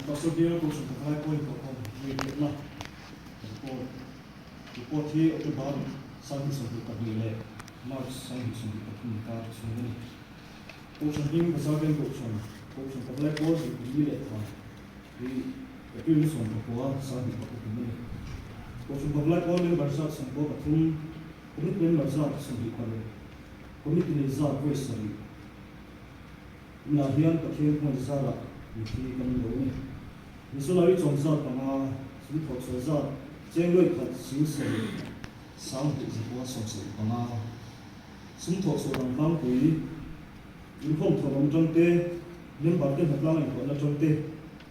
Pastor Bial Kohhran Pavalai pawhin kohhran hlui hriatna report report hi October 2022 leh March 2023 inkar chhung a ni. Kohhran hming Bazar Veng Kohhran Kohhran Pavalai pawl zirpui leh tha hi April ni 19 20 kum a ni. Kohhran Pavalai pawl member zat 93, Committee member zat 26, Committee nei zat vawi sarih. Tunah hian Pathian hmuan zarah mithi kan lo a ni. Missionary chawm zat panga, sum thawh chhuah zat, cheng luai khat sing sarih, 2175, sum thawh chhuah dang tlangpui, inkhawm thawhlawm atang te, member te hnatlang inhlawhna atang te,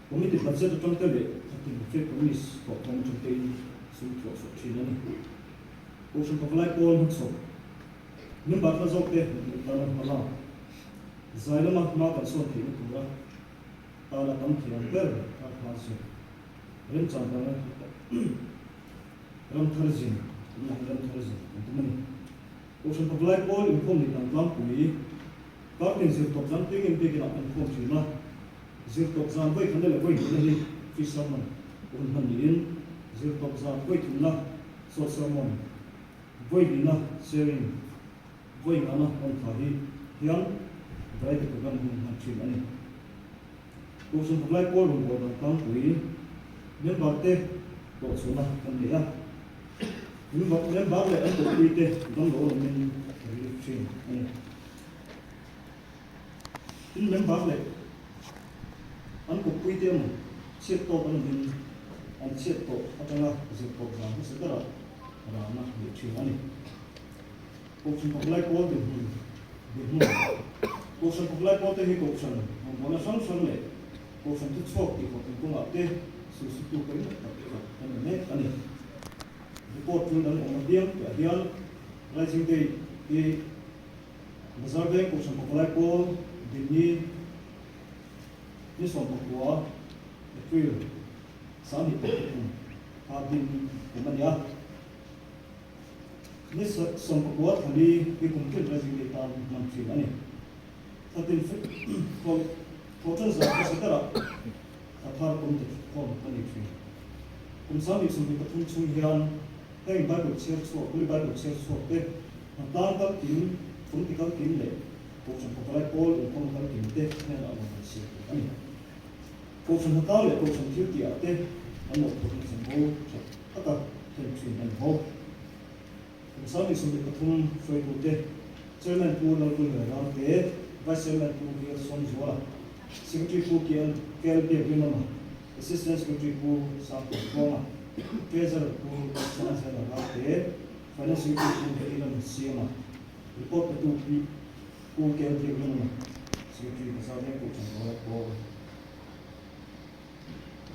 committee budget atang te leh khatin fake promise thawhkhawm atang tein sum thawh chhuah thin a ni. Kohhran pavalai pawl hmachhawp member hla zawk te hmuh tana hma lak. Zai lama hma kan sawn theihna tura tana tam thiam ber a hma zir remchang danga ram thar zin tunah hian ram thar zin kan tum a ni. Kohhran pavalai pawl inkhawm ni dan tlangpui kartin zir tawp zan tling in biakinah kan khawm thin a, zir tawp zan vawi khatna leh vawi hnihna hi free sermon hun hman niin zir tawp zan vawi thumna short sermon vawi lina sharing Vawi ngana rawn tha hi hian variety program hun hman thin a ni. Kohhran Pavalai Pawl rawngbâwl dan tlangpui member te hlawhchhuahna kan nei a. Member leh an kawhpui te damlo awmin relief thin a ni. Tin, member leh an kawppui te emaw chhiat tawk an awmin an chhiat tawh atanga zir tawp zan hmasa berah rana neih thin a ni. Kohhran Pavalai Pawl dinhmun dinhmun Kohhran Pavalai Pawl te hi Kohhran rawngbawlna hrang hrang leh Kohhran thuchhuak tih hlawhtling kawngah te sulsutu pawimawh tak tak an ni mek a ni. Report tul dang awm apiang tihah hian Rising Day hi Bazar Veng Kohhran Pavalai Pawl dinni ni 19 April 2023 kum kha din kum a ni a. Ni 19 thali hi kum tin Rising Day tan hman thin a ni. Thlatin thawhtan zan hmasa berah thla thar kum ti khawm a ni thin. Kum 2023 chhung hian heng Bible chhiar chhuak, Holy Bible chhiar chhuak te, hnatlang kal kim, kum ti kal kim leh Kohhran Pavalai Pawl inkhawm kal kim te hnenah rawn kan siam tur a ni. Kohhran hnatlang leh Kohhran thil tihah te an mawhphurhna chanvo tha taka hlen thin a ni bawk. Kum 2023 hruaitute Chairman Pu Lalvulhmel Ramte, Vice Chairman Pu V L Sawmzuala, Secretary Pu K L K L Biakrinawma, Assistant Secretary Pu Sangpui Tluanga, Treasurer Pu Sangzela Ramte, Finance Secretary Pu Helen Siama, Report petu Pu K L Biakrinawma, Secretary Bazar Veng Kohhran Rualai Pawl.